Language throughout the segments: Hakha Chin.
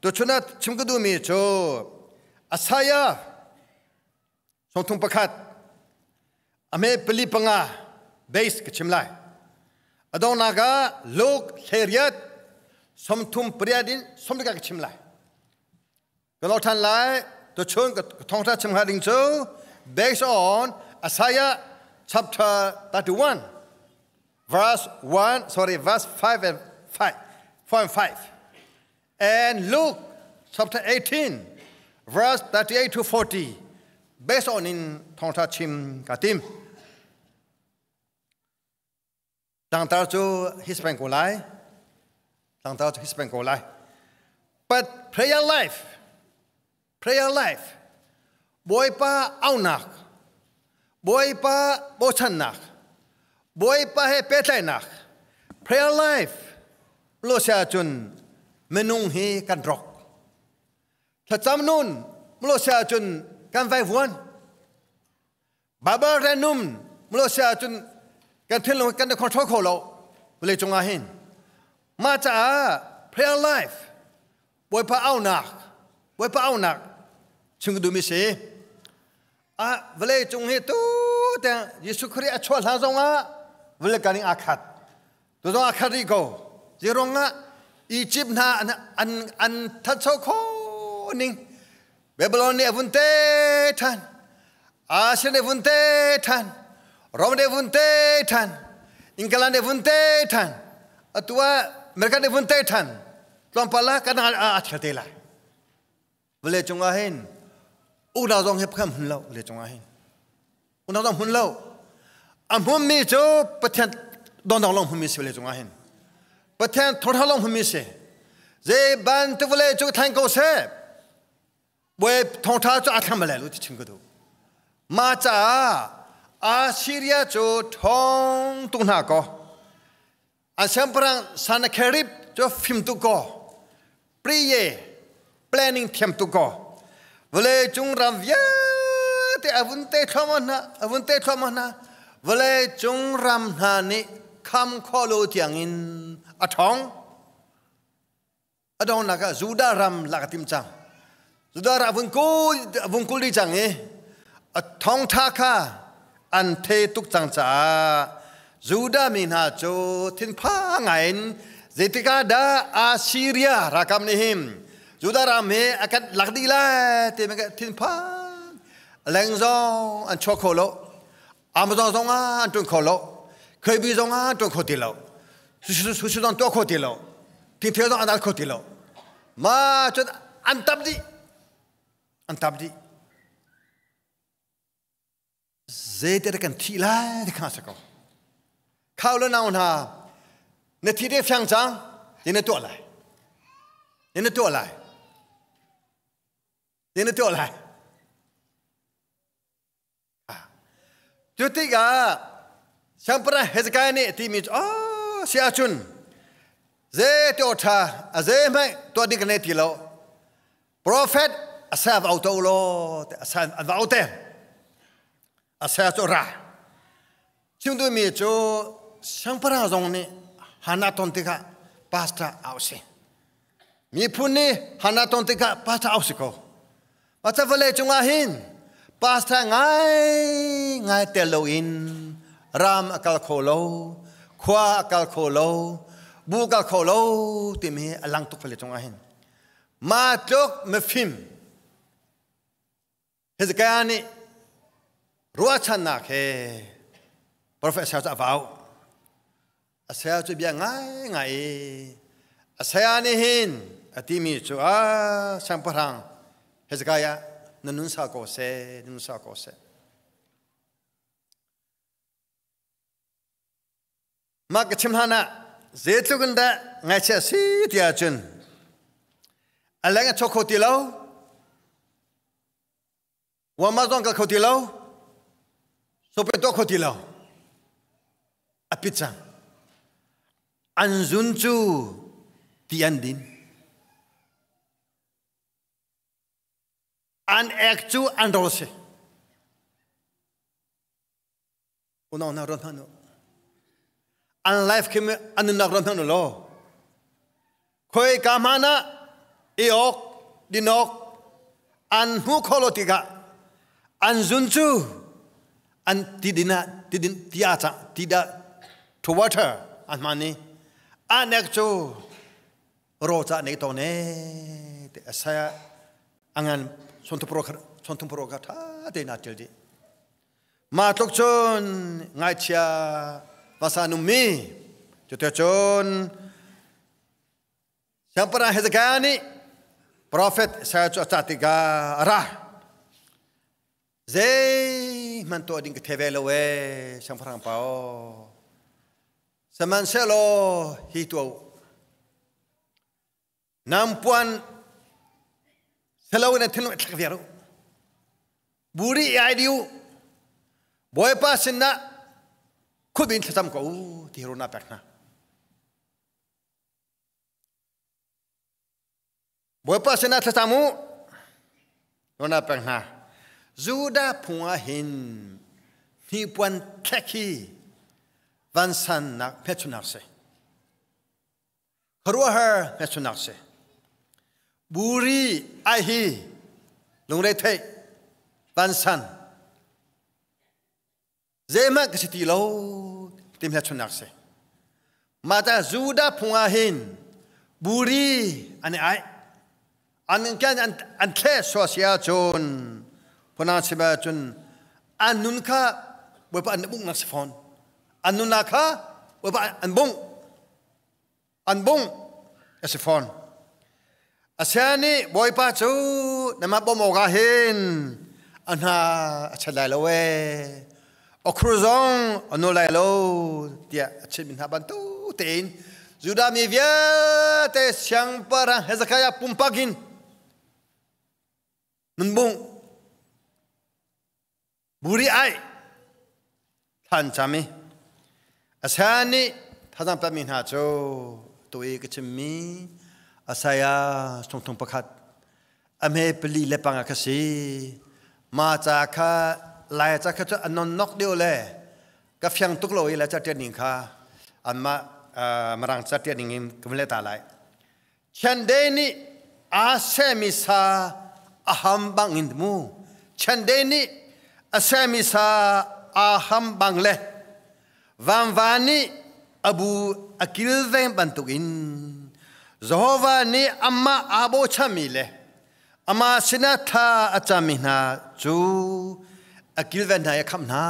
Tuchun ah chim ka duhmi cu Isaiah sawmthum pakhat a hme pali panga base ka chim lai. A donghnak ah Luke 18 38 in 30 ka chim lai. Ka lo ṭhan lai. Tuchun ka thawngṭha chim hnga ding cu based on Isaiah chapter 31 verse 1 sorry verse 5 and 5 4 and 5 and Luke chapter 18 verse 38 to 40 based on in thawngṭha chim ka tim. Tlangtar cu his peng ko lai. Tlangtar cu his peng ko lai. But prayer life, prayer life, Bawipa aunak, Bawipa bochannak, Bawipa he pehtlaihnak, prayer life lo sia cun minung hi kan rawk. Thlacam nun lo sia cun kan vaivuan. Bible renum mulo sia cun kan thinlung kan control kho lo vawlei cungah hin mah caah prayer life Bawipa aunak Bawipa aunak chung duhmi si a vawlei cung hi tu tiang Jesuh Khrih a chuah hlan zongah vawlei kan aa khat tu zong aa khat rih ko zirong ah Egypt hna an an thancho kho ning Babylon nih a vun te ṭhan Asia nih vun te ṭhan Rom nih vun te ṭhan England nih vun te ṭhan atu ah America nih vun te ṭhan tlawmpal ah kan a thil te lai vawlei cungah hin unau zong hi pham hun lo vawlei cungah hin unau zong hmun lo a hmunmi cu Pathian dondong lawng hmunmi si vawlei cungah hin Pathian thorha lawng hmunmi si zei bantuk vawlei cu thleng ko seh bawi thawngtha cu a thlang bal lu ti chim ka duh mah caah Assyria cu ṭhawng tuk hna kaw an siangpahrang Sennacherib cu fim tuk kaw priye planning thiam tuk kaw vawlei cung ram vialte a vun te thluahmah hna a vun te thluahmah hna vawlei cung ram hna nih kham khawh lo tiangin a ṭhawng a donghnak ah Judah ram lak a tim cang Judah ram vun kul vung kul dih cang i a thawngṭha kha an the tuk cang caah Judah mi hna cu thinphang ngai in zeitikah dah Assyria ralkap nih hin Judah ram hi a kan lak dih lai ti thinphang leng zong an chuak kho lo Amazon zong ah an ṭuan kho lo KB zong ah an ṭuan kho ti lo sushi zong tuah kho ti lo thingthel zong an al kho ti lo ma cun an tap dih an tap dih zeite kan thi lai ti kha sa ko khau le nau hna na thi de fiang cang ti na tuah lai ti na tuah lai ti na tuah lai Cu tikah Siangpahrang Hezekiah nih a timi cu oh si ahcun ze ti aw ṭha a ze hmanh tuah ding ka nei ti lo profet a sa va auto law a sa an va aute a sa cu ra chim duhmi cu siangpahrang zong nih hana ton tikah pastor au si Miphun nih hana ton tikah pastor au si ko. Maca vawlei cungah hin pastor ngai ngai tel loin ram a kal kho lo, khua a kal kho lo, bu kal kho lo timi a lang tuk vawlei cungah hin. Ma tluk mifim Hezekiah nih ruahchannak he profet Isaiah cu a vau. Isaiah cu bia ngaingai i Isaiah nih hin a timi cu a siangpahrang Hezekiah na nun sau ko seh, na nun sau ko seh. Mah ka chim hlan ah zeitluk in dah ngaihchia si ti ahcun a leng a chuak kho ti lo Walmart zong kal kho ti lo sope tuah kho ti lo a pit cang an zun cu ti an din an ek cu an rawl si Unau hna ruat hmanh u. An life khi an nunnak ruat hmanh u law. Khoi ka hmaan ah Eok dinok an hmu kho lo tikah an zun cu an tidin ah tidin tia ca tida to water an hman i anek cu ro ca nei to ne te asaya angan sonthupro sonthupro ka tha te na tel di ma tluk cun ngaichia vasa num mi cu te cun Siangpahrang Hezekiah nih profet Isaiah cu a cah tikah a ra. Zeihmanh tuah ding ka thei ve lo ee, siangpahrang pa aw. Sihmanhsehlaw hi tuah u. Nam puan selo in thinlung thlak viar u. Buri ai diu. Bawipa sinah khubin thlacam ko u ti runa pek hna. Bawipa sinah thlacam u. Nona pek hna. Judah phung ah hin hnipuan thlek hi vansannak hmelchunhnak si. Khuaruahhar hmelchunhnak si. Buri ai hi lungre theih vansan Zeihmanh ka si ti lo ti hmelchunhnak si. Mah ta Judah phung ah hin buri an i aih. An kan an an thle sua si ahcun phunang chim ahcun an nun kha Bawipa an bungh nak si fawn. An nunnak kha Bawipa an bungh. An bungh a si fawn. Asian nih Bawipa cu namah bawmh awkah hin a hna a chet lai lo ee. A khur zong a nawl lai lo tiah a chimmi hna bantuk tein Judah mi vialte siangpahrang Hezekiah pumpak in nunbung buri ai thlan cam i Asaya nih thazaang pekmi hna cu tu i ka chimmi Asaya sungthung pakhat a hme pali le panga kha si ma ca kha lai ca kha cu a non nok deuh le ka fiang tuk lo i la ca ṭian ning kha anmah mirang ca ṭian ning in ka vun leh ta lai Chiandeih nih aa sehmi sa a ham bang in mu. Chiandeih nih a sehmi sa aa ham bang le vangva nih a bu a kilveng bantukin Jehovah nih amah aa bochanmi le amah sinah thla a cammi hna cu a kilven hna i a khamh hna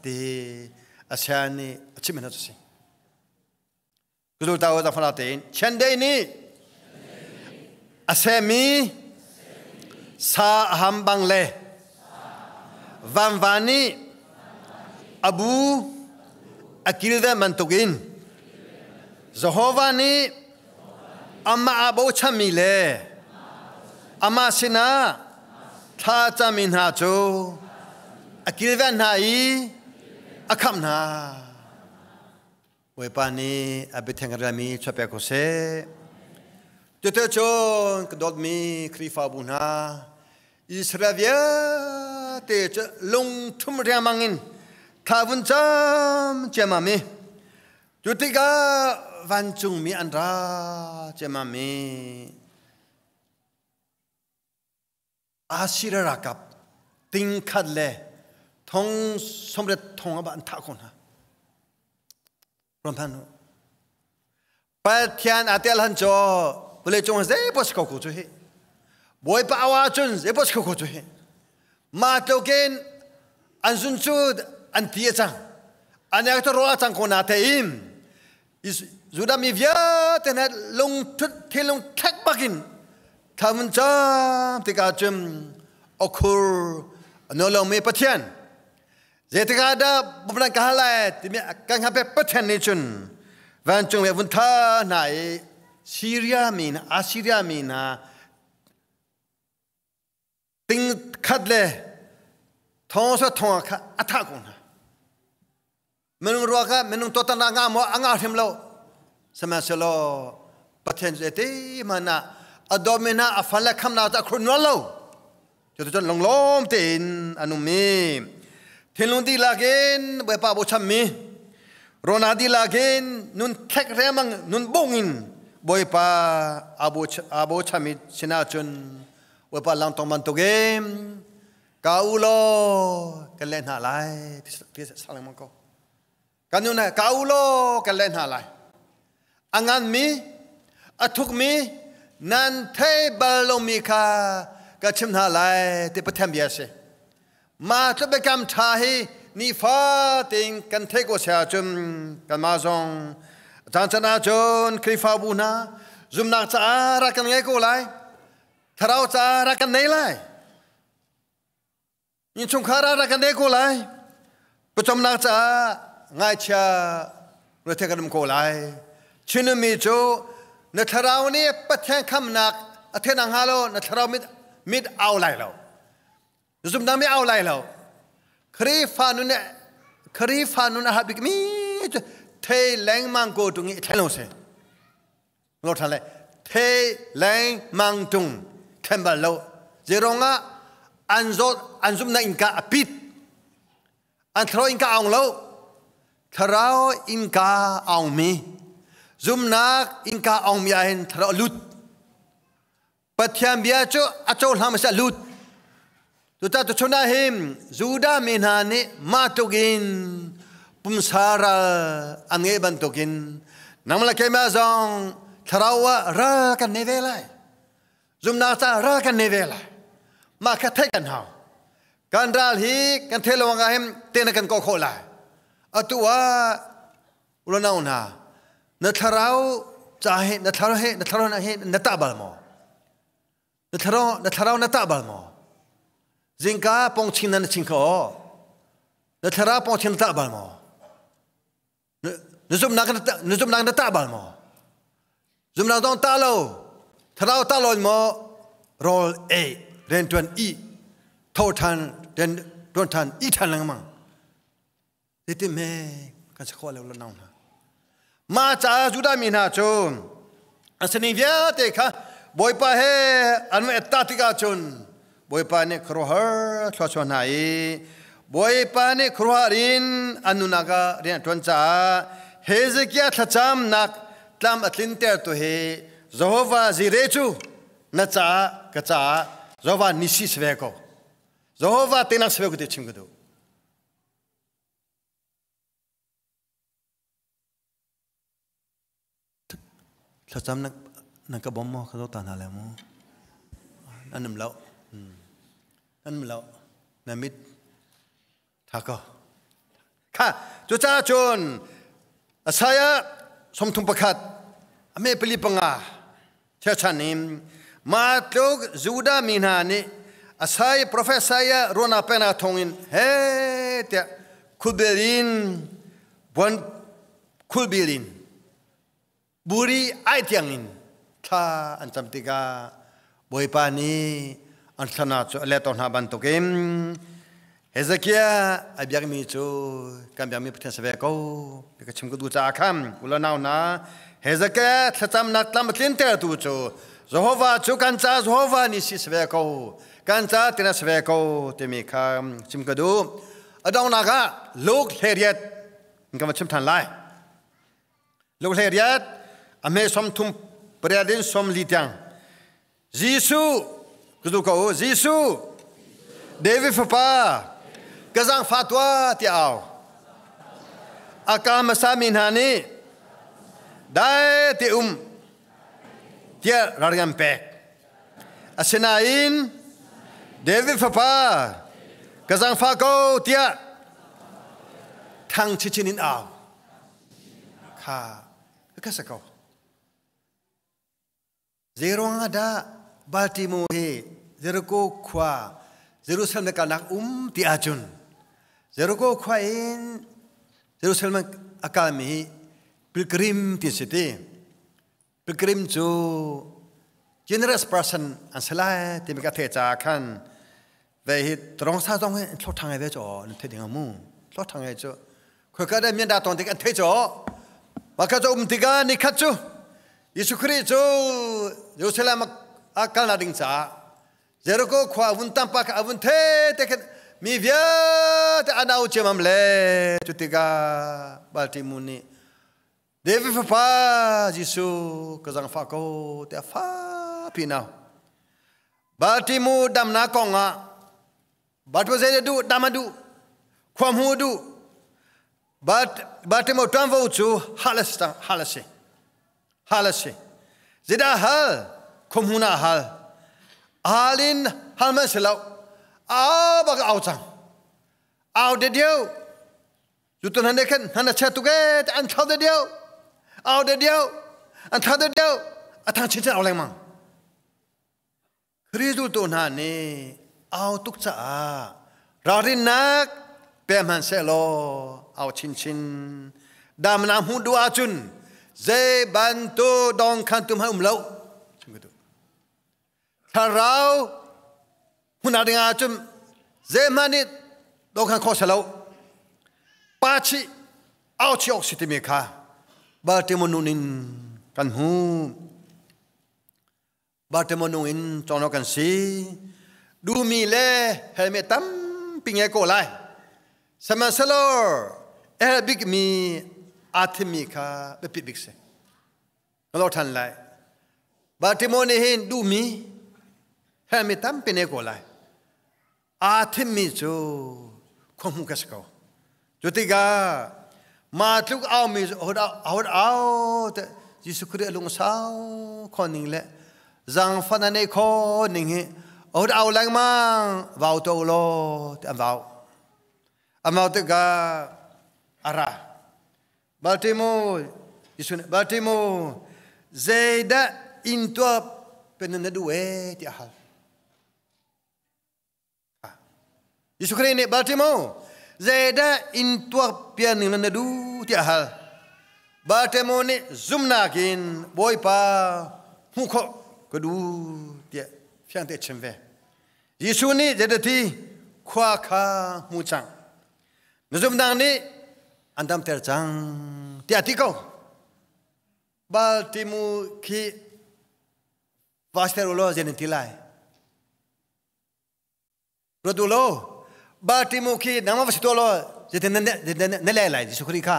ti Asian nih a chimh hna cu a si. Kuzu ta ta fala tein Chiandeih nih a semi sa a ham bang le vanva nih a bu a kilve bantukin Jehovah nih amah aa bochanmi le amah sinah thla cami hna cu a kilven hna i a khamh hna. Bawipa nih a biatheng a relmi chuahpek ko seh. Tutu cun ka dawtmi Khrihfabu hna, Israel vialte cu lungthum riangmang in thla vun cam ciammam i cu tikah vancungmi an ra ciammam i Assyria ralkap ting khat le thong somret thong ah an thah ko hna. Ron phan Pathian a tel han cho vawlei cung zei pos ko ko cu hi. Bawipa awa cun zei pos ko ko cu hi. Ma tlokin an zun cu an ti a cang. An ek ro a cang ko na te im. Judah mi vialte hna lungthut thinlung thlek bakin thamun cam tikah cun okhur nolongmi Pathian zeitikah dah bumlan ka hal lai timi kan hnga pek Pathian nih cun vancung le vun tha hna i Syria mi hna Assyria mi hna ting khat le thong sa thong kha a thah ko hna minung rua kha minung totan ah nga maw a nga hrim lo sihmanhsehlaw Pathian cu te mana a dawmi hna a fan le khamnak cu a khur nual lo cu cun lunglawm tein an um i thinlung dihlak in Bawipa bochanmi rona dihlak in nun thlek remang nun bung in Bawipa aa bochanmi sinah cun Bawipa langtong bantukin ka u law kan leh hna lai ti sang lengmang ko. Kan nu ka u law kan leh hna lai. A nganmi, a thukmi, nan thei bal lomi kha ka chim hna lai ti Pathian bia a si. Mah tluk biakam ṭha hi nifatin kan theih ko sia ahcun kanmah zong caan can ahcun Khrihfabu hna zumnak caah rak kan ngei ko lai. Thlarau caah rak kan nei lai. Innchungkhar ah rak kan nei ko lai. Pawcawmnak caah ngaichia rethei kan um ko lai. Chinmi cu na thlarau nih Pathian khamnak a theih nakhnga lo na thlarau mit mit au lai lo. Zumnak mi au lai lo. Khrihfa nun Khrihfa nun a har bikmi cu thei lengmang ko tung i thlen lo si. Lo ṭhan le thei lengmang tung thlen bal lo. Zeirong ah an zawt an zumhnak innka a pit. An thlarau innka aung lo. Thlarau innka aungmi zumnak innka aungmi ah hin thlarau a lut. Pathian bia cu a cohlang a lut. Tuta tuchun ah hin Judah mi hna nih mah tluk in pumsa ral an ngeih bantukin nangmah le keimah zong thlarau ah ral kan nei ve lai. Zumnak caah ral kan nei ve lai. Mah kha theih kan hau. Kan ral hi kan theih lo ah hin te na kan kawh khawh lai. Atu ah Ulanau hna, na thlarau ca he na thlarau he na thlarau he na tah bal maw? Na thlarau na thlarau na tah bal maw? Zingka pongching na ching kho. Na thlarau pongching na tah bal maw? Na zumhnak na zumhnak na tah bal maw? Zumhnak dong tah lo, thlarau tah lo maw rawl ei rian tuan i tho than rian tuan than i than lengmang. Hitin me kan si khawh lo lo nang hna. Mah caah Judah mi hna cu an sining vialte kha Bawipa he an va etta tikah cun Bawipa nih khuaruahhar thluachuah hna i Bawipa nih khuaruahhar in an nunak ah rian a ṭuan caah Hezekiah thlacamnak tlam a tlintertu hi Jehovah Jireh cu na caah ka caah Jehovah Nisi si ve ko. Jehovah tenak si ve ko ti chim ka duh. Thlacam na ka bawm maw ka zo ta hna le mu. Nan um lo. Nan um lo. Na mit tha ko. Kha cucaah cun Isaiah 31 a me pali panga Cherchan in mah tluk Judah mi hna nih Asai profet Isaiah ruahnak peknak thawngin he tiah khulbil in buan khulbil in buri ai tiang in thla an cam tikah Bawipa nih an thlana cu a let hna bantukin Hezekiah a biakmi cu kan biakmi Pathian si ve ko ti ka chim ka duh caah khan u le nau hna Hezekiah thlacamnak tlam a tlintertu cu Jehovah cu kan ca Jehovah nih si si ve ko kan ca tina si ve ko timi kha chim ka duh. A donghnak ah Luke 18 kan va chim than lai. Luke 18 a hme 38 in 40 tiang Jesuh ka duh ko Jesuh David fapa ka zaangfah tuah tiah au. A ka hmasa mi hna nih dai te um tiah ralring an pek. Asinain David fapa ka zaangfah ko tiah thang chinchin in au. Kha ka sa ko. Zeiruang ah dah Baltimore hi Jericho khua Jerusalem le kalnak um ti ahcun Jericho khua in Jerusalem a kalmi hi pilgrim ti si ti. Pilgrim cu generous person an si lai timi ka theih caah khan ve hi tarong sa zong hi thlo thang ve cho an thei ding mu thlo thang cu khoi ka dai mian da tong tik an thei cho ma ka cho um tikah ni khat cu Jesuh Khrih cu Jerusalem a kalnak ding caah Jericho khua vun tampa kha a vun the te khan mi vialte an au ciamam le cu tikah Baltimu nih. David fapa Jesuh ka zangfah ko tiah fa pi nau. Bartimu damnak kong ah Bartimu zei duh dam a duh khua hmu duh Bartimu tuanvo cu hal a si hal a si hal a si zeidah hal khua hmu na hal hal in hal man si lo au bak au cang au de deu cu tu hna khan hna chia tuk e an thlau de deu au de deu an thlau de deu a thang chin chin au lengmang Khrih zultu hna nih au tuk caah ralrinnak pe hmanhsehlaw au chinchin damnak hmuh duh ahcun zei bantuk dawngkhantu hmanh um lo. Thlarau hmuhnak ding ahcun zeihmanh nih dawngkhan khawh si lo. Pa chih au chih awk si timi kha Bartimaeus nun in kan hmuh. Bartemo nung in cawno kan si. Duhmi le helme tampi nge ko lai. Sihmanhsehlaw el bikmi aa thimmi kha biapi bik si. Ka lo than lai. Bartimo nih hin duhmi helme tampi ne ko lai. Aa thimmi cu khuahmu ka si ko. Cu tikah mah tluk aumi ahut au te Jesuh Khrih a lungsau kho ning le zaangfan a neih kho ning hi ahut au lengmang vau to law ti an vau. An vau tikah a ra. Bartimo Jesuh nih Bartimo zeidah inn tuah pen na duh ee ti a hal. Jesuh Khrih nih Bartimo zeidah in tuak pian ning na duh tiah a hal. Bartimo nih zumnak in Bawipa hmuh khawh ka duh tiah fiang te chim ve. Jesuh nih zeidati khua kha hmu cang. Na zumnak nih an damter cang tiah ti ko. Bartimu khi Pastor ulaw zei nan ti lai? Ruat u law Bartimu khi nangmah va si tuah law zeitin na le lai Jesuh Khrih kha?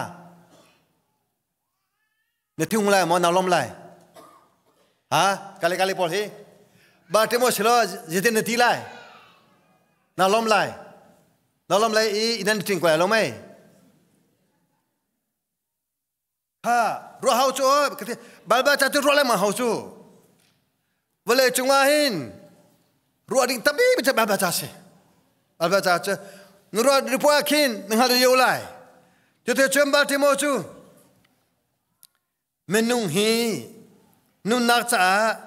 Na thiung lai maw na lom lai? Ha? Kale kale pawl hi Bartimu si law zeitin na ti lai? Na lom lai? Na lom lai i nan ting ko lai lo mei? Ha ruah hau cu Baibal ca cu ruah lengmang hau cu vawlei cungah hin ruah ding tampi cu Baibal ca si Baibal ca cu na ruah ripuah khin na hngal lio lai cuti cun Baltimore cu minung hi nunnak caah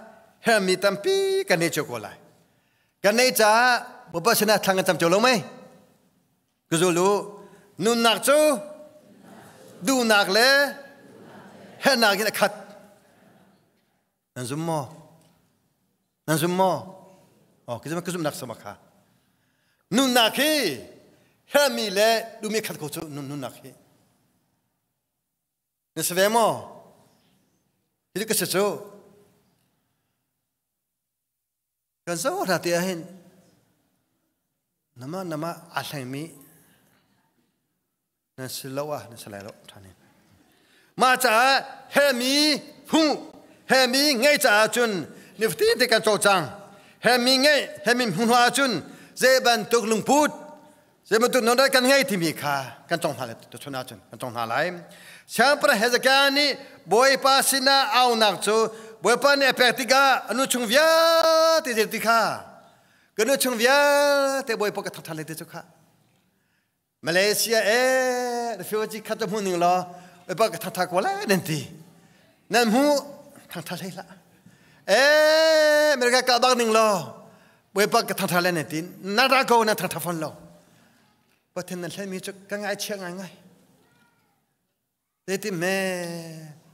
hermi tampi kan nei cio ko lai kan nei caah Bawipa sinah thlang kan cam cio lo mei Ka zul u. Nunnak cu duhnak le herhnak in a khat. Nan zum maw? Nan zum maw? Oh, ka zumnak sama kha. Nunnak hi herhmi le duhmi khat ko cu nunnak hi. Na si ve maw? Hi ka si cu. Kan zoh hna ti ahhin nama nama aa hlengmi nan si lo ah nan si lai lo ṭhan in. Mah caah hemi hmuh hemi ngei caah cun nifatin te kan cawlcang. Hemi ngei hemi hmuh hnu ahcun zei bantuk lungput zei bantuk non kan ngei timi kha kan cong hna lai tuchun ahcun kan cong hna lai. Siangpahrang Hezekiah nih Bawipa sinah aunak cu Bawipa nih a pek tikah a nu chung vialte zei ti kha ka nu chung vialte Bawipa ka thangṭhat lai ti cu kha Malaysia e refugee khat hmu ning law Bawipa ka thangṭhat ko lai nan ti nan hmu thangṭhat hlei hlah e America ka bak ning law Bawipa ka thangṭhat lai nan ti na ra ko na thangṭhat fawn lo Pathian nan hlei mi cu ka ngaichia ngaingai Zeitin hme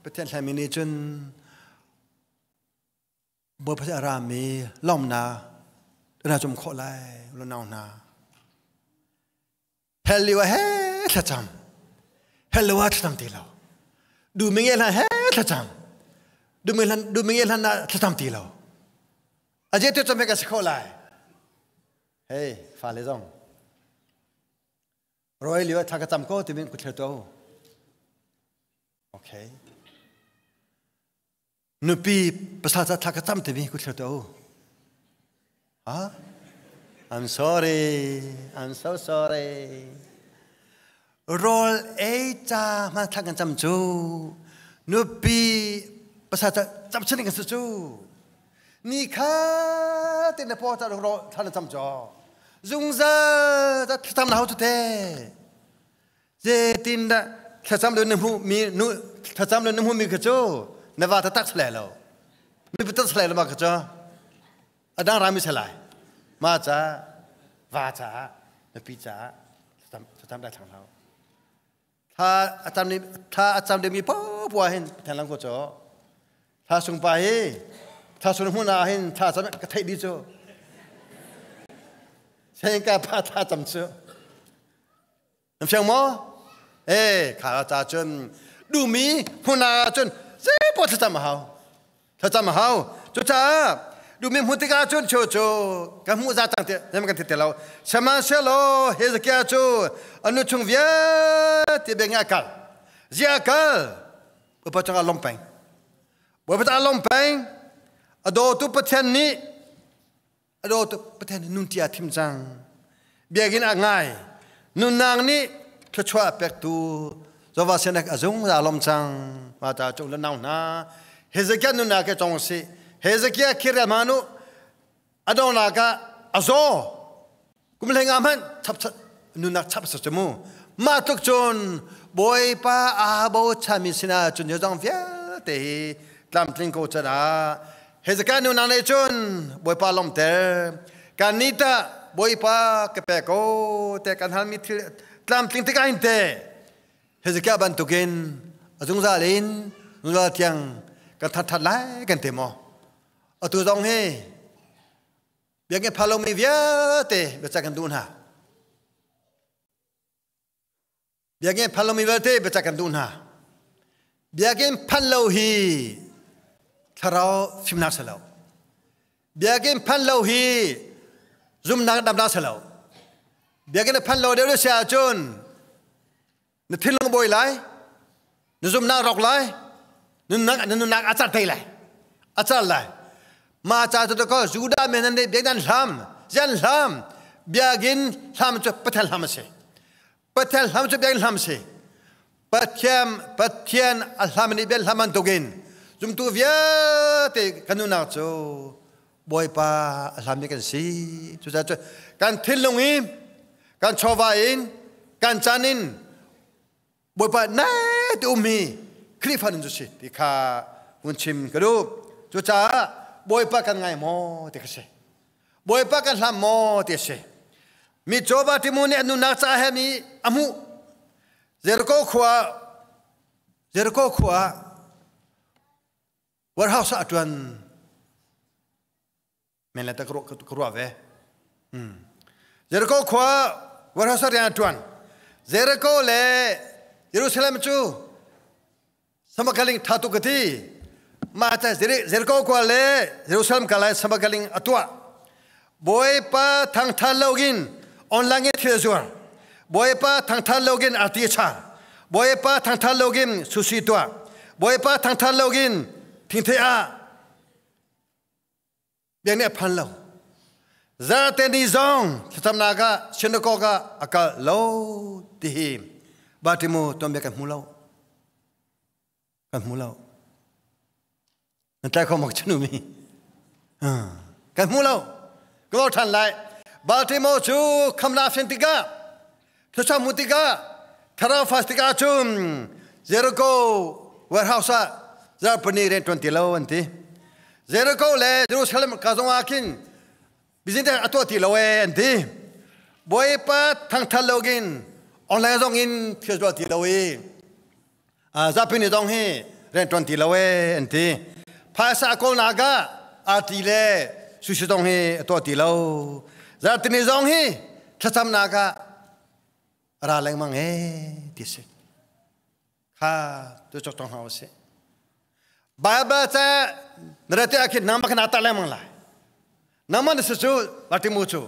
Pathian hlaimi nih cun Bawipa a rami lawmnak na cum khawh lai lunau hna. Hell lio he thlacam. Hell lio ah thlacam ti lo. Du mi nge hlan he thlacam. Du mi hlan du mi nge hlan thlacam ti lo. Aje tu cam he ka si khawh lai. Hey, fale zong. Roi lio thla ka cam ko timi ku thlir to. Okay. Nupi pasal ca thla ka cam timi ku thlir to. Ha? I'm sorry. I'm so sorry. Rawl ei ca hman thla kan cam cu. Nupi pasal ca cam chin kan si cu. Ni kha te na paw ca rawl thla na cam cu. Zungzal ca thlacam na hau cu te. Zeitindah thlacam lo na hmuh mi nu thlacam lo na hmuh mi kha cu na va taktak si lai lo. Mi taktak si lai lo ma kha cu a dang rami si lai. Ma ca va caah nupi caah thlacam thlacam dai thlang hlah. Thla a cam thla a cam dingmi poah hin Pathian lang ko cu. Thla sung pa hi thla sung hmun ah hin thla cam ka theih dih cu. Sengka pa thla cam cu. Nan fiang maw? Eh, kha ca cun duhmi hmun ah cun zeipaoh thlacam a hau. Thlacam a hau. Cucaah duhmi hmun tikah cun chu cu kan hmuh za cang ti nan kan ti ti lo. Sihmanhsehlaw Hezekiah cu a nu chung vialte beng a kal. Zia kal. Upa cungah lawm peng. Bawipa cungah lawm peng. A dawtu Pathian nih A dawtu Pathian nih nun tia thim cang. Biakinn a ngai. Nunnak nih thluachuah a pektu Jehovah sinak a zungzal lom cang. Ma ta cung le nau hna. Hezekiah nunnak ke cong si. Hezekiah khirel manu a dongnak ah a zaw. Kum hlei nga hmanh chap nunnak chap sa mu. Mah tluk cun Bawipa aa bochanmi sinah cun zong vialte hi tlamtling ko can ah Hezekiah nunnak nih cun Bawipa lawmter. Kan nih tah Bawipa ka pe ko te kan halmi thil tlamtling tikah hin te Hezekiah bantukin a zungzal in zungzal tiang kan that lai kan ti maw? Atu zong hi Biakinn phan lomi vialte biacak kan duh hna. Biakinn phan lomi vialte biacak kan duh hna. Biakinn phan lo hi thlarau fimnak si lo. Biakinn phan lo hi zumnak damnak si lo. Biakinn phan lo deuh si ahcun na thinlung bawi lai na zumhnak rawk lai nunnak na nunnak a car thei lai a car lai ma ca cu ko Judah men an biak nan hlam zian hlam biagin hlam cu Pathian hlam a si Pathian hlam cu biagin hlam si Pathian Pathian a hlam nih bian hlam bantukin zumtu vialte kan nunnak cu Bawipa a hlam mi kan si cucaah cu kan thinlung i kan chawva in kan caan in Bawipa nai te um hi Khrihfa nun cu si ti kha hun chim ka duh. Cucaah Bawipa kan ngai maw ti kha si. Bawipa kan hlam maw ti a si. Mi chawva timu nih a nunnak caah he mi a hmuh. Jericho khua Jericho khua warehouse ah a ṭuan. Men le ta ka ruah ve. Jericho khua warehouse rian a ṭuan. Jericho le Jerusalem cu samakaling tha tuk ka ti. Mah ca Jericho khua le Jerusalem ka lai samakaling a tuah. Bawipa thangthan loin online in thil a zuar. Bawipa thangthan loin arti a char. Bawipa thangthan loin sushi tuah. Bawipa thangthan loin thingthei ah Biak nih a phan lo. Zarte ni zong thlacamnak ah synagogue ah a kal lo ti hi Bartimu tuanbia kan hmu lo. Kan hmu lo. Nan tlai kho mak chanu mi. Kan hmu lo. Ka lo ṭhan lai. Baltimo cu khamla fian tikah thlacam mu tikah thlarau fast tikah cun Jericho warehouse ah zarhpini rian ṭuan ti lo an ti. Jericho le Jerusalem ka zong ah khin business a tuah ti lo ee an ti. Bawipa thangthat lo in online zong in thil tuah ti lo i zapi ni zong hi rian ṭuan ti lo ee an ti. Phaisa kawlnak ah arti le sushi zong hi a tuah ti lo. Zarhtini zong hi thlacamnak ah ra lengmang ee ti si. Kha tu cok tong hna usih. Bible ca na rat ah khin nangmah kha na tar lengmang lai. Nangmah na si cu Bartimu cu.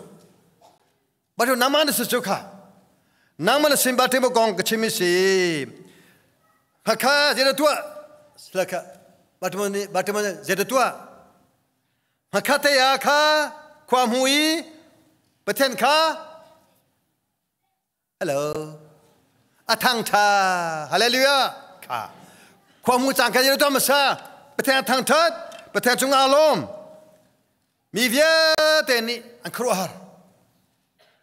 Batu nangmah na si cu kha. Nangmah na sin Bartimu kong ka chim si. Hakha zira tuah sila kha. Bartimaeus nih Bartimaeus nih zei dah tuah? Hmakhatte ah kha khua hmu i Pathian kha hello a thangṭha hallelujah kha khua hmu cang kha zei tuah hmasa Pathian a thangṭhat Pathian cungah aa lawm mi vialte nih an khuaruahhar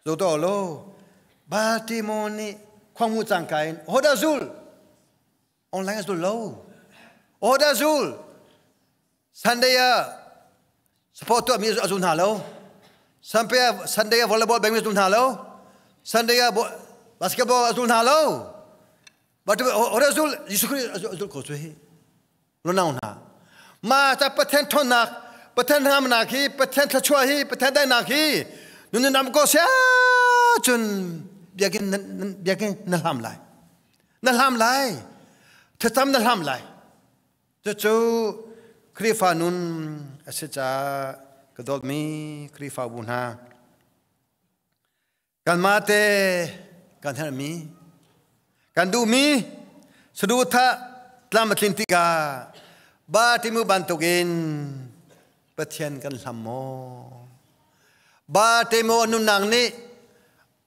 zo to lo Baltimore nih khua hmu cangka in hodah zul online a zul lo hodah zul Sunday ah sport tuah mi a zul hna lo Sunday ah Sunday ah volleyball beng mi a zul hna lo Sunday ah basketball a zul hna lo but hodah zul Jesuh Christ a zul ko cu hi lunau hna ma ca Pathian ṭhawnnak Pathian hnamnak hi Pathian thluachuah hi Pathian daihnak hi nun nam ko sia cun biakinn biakinn na hlam lai na hlam lai thlacam na hlam lai cucu Khrihfa nun a si caah ka dawtmi Khrihfabu hna Kanmah te kan herhmi, kan duhmi saduhthah tlam a tlin tikah Bartimu bantukin Pathian kan hlam maw? Bartimu a nunnak nih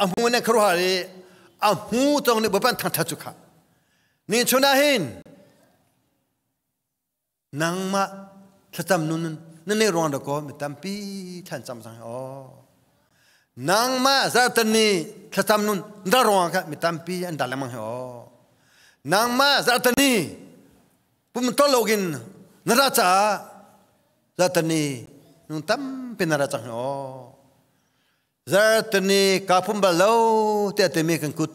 a hmu in khuaruahhar i a hmu tong nih Bawipa an thangṭhat cu kha. Ni chun ah hin Nangmah thlacam nun na nei ruang da kaw mi tampi thlan cam sang aw. Nangmah zartan ni thlacam nun na ruang kha mi tampi an dal lengmang hi aw. Nangmah zartan ni pum tologin na ra caah zartan ni nun tampi na ra cang hi aw. Zartan ni ka phum bal lo tiah timi kan kut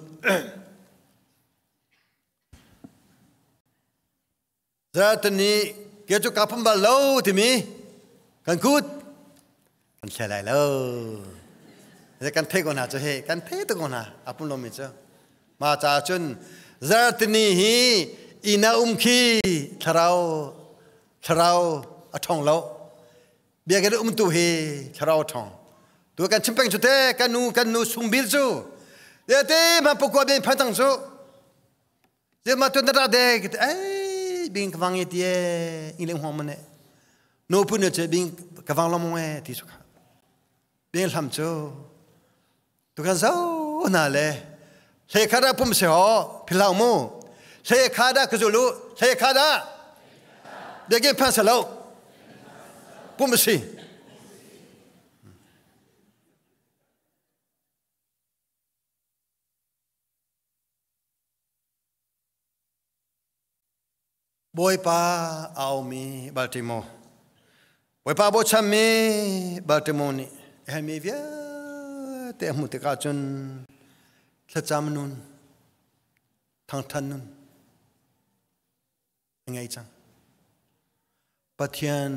Zartani ke cu ka phum bal lo timi kan kut kan thle lai lo. Kan thei ko hna cu he kan thei tuk ko hna a pum lomi cu. Ma ca cun zartani hi ina um khi thlarau thlarau a ṭhong lo. Biakinn um tu hi thlarau a ṭhong. Tu kan chim peng cu te kan nu kan nu sungbil cu. Te ma pukua ben phan cang cu. Zema tu na ra de ki ai bing ka wang ti e ing leng huang mane no pu ne che bing ka wang lo mong e ti su kha bing hlam chu tu kan zo na le hle kha da pum se ho philau mu hle kha da ka zulu hle kha da de ge phan sa lo pum si Bawipa a aumi Baltimore. Bawipa bochanmi Baltimore nih a mi vialte a hmuh tikah cun thlacam nun, thangthan nun a ngei cang. Pathian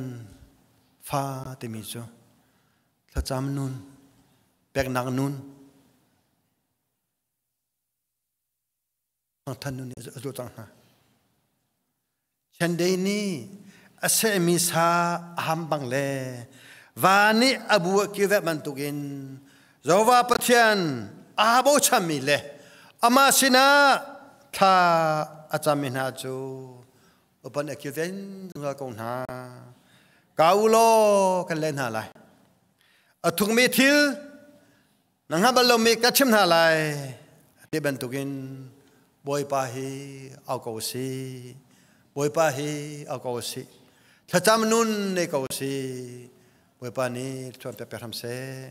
fa timi cu thlacam nun, peknak nun, Thangthan nu nih a zulh cang hna. Chiandeih nih a sehmi sa a ham bang le va nih a bu a kir bantukin Jehovah Pathian aa bochanmi le amah sinah thla a cammi hna cu upan a kilven zungzal ko hna. Ka u law kan len hna lai. A thukmi thil Na hngalh bal lomi ka chim hna lai ti bantukin Bawipa hi au ko si. Bawipa hi au ko si. Thlacam nun nei ko si. Bawipa nih thuam pek hram seh.